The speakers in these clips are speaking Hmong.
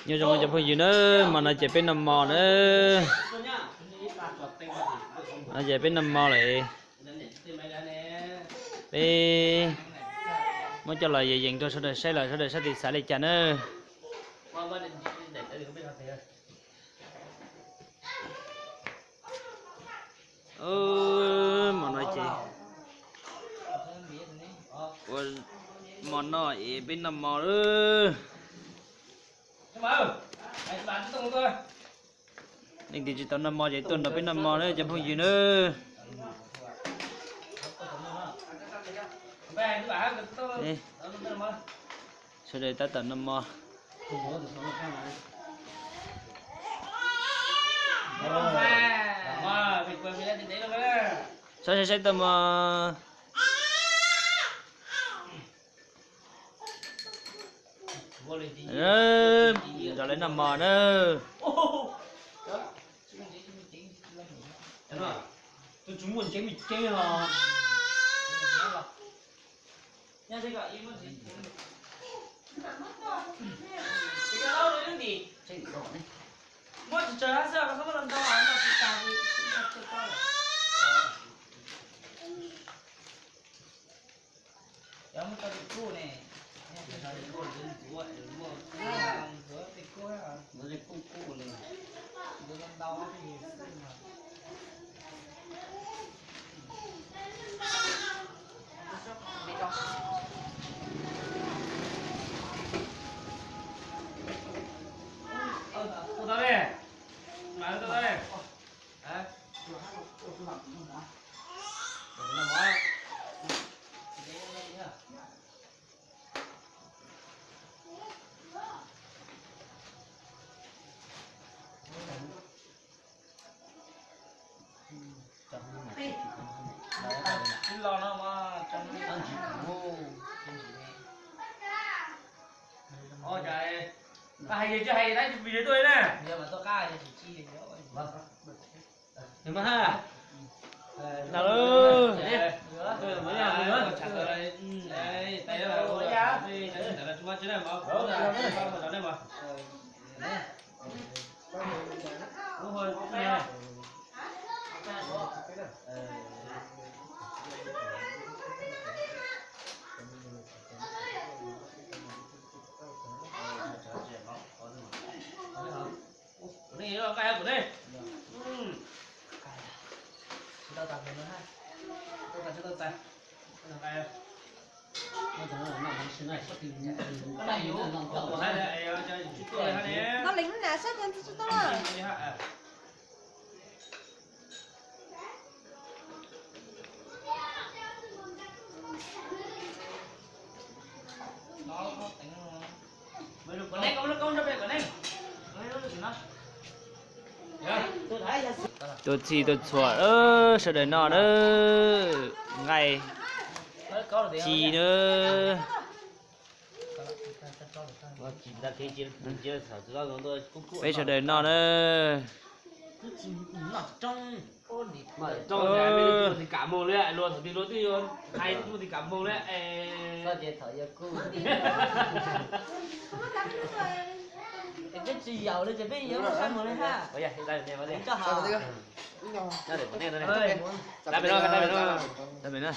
Nyob zoo cov phooj ywg na, hmo no ces peb noj mov na. No ces peb noj mov lawm. Peb muab coj los yees yees rau sawv daws saib los sawv daws sab tis xav li cas na. Hmo no ces ua mov noj es peb noj mov lawm. Leej twg tsis tau noj mov ces tuaj nrog peb noj mov na cov phooj ywg na. Sawv daws tab tom noj mov. Saib saib saib tau mov. Nrog lawv noj mov na. Tus tsov muaj ntsev me ceeb os. Hais yog tsis hais tab sis vim tuaj na. Nto lees na, sab cov ntxwg tsis tau na. Tuaj txhij tuaj txhua sawv daws noj na, nqaij ci na. Peb sawv daws noj na. Kam moog li, luag twb yuav hais twb kam moog li. Peb tsis yaum li ces peb yuav mus sab moog li ha. Dab pem no, dab pem no. Dab pem no.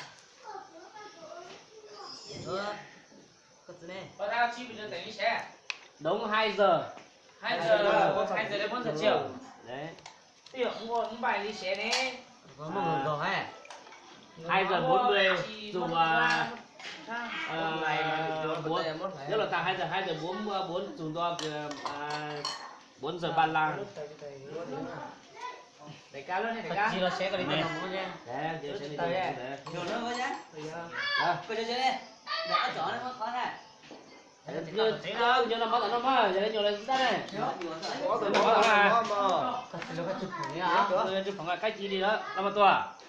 Đống hai giờ. Hai giờ, hai giờ đến bốn giờ chiều. Đấy. Ví dụ mua bánh mì xé đấy. Hai giờ bốn mươi, dù à, à, bốn, nếu là tầm hai giờ, hai giờ bốn, bốn, dù do, à, bốn giờ ba mươi lăm. Đại ca luôn này, đại ca. Đấy, giờ sẽ đi. Nhiều nữa thôi nhá. Coi cho dễ. Để ăn chó nó khó ha. Nyob no mov tom no mas, yog nyob lawm tab ne. Tsis phoom kab ci li lawm, los mas tuaj.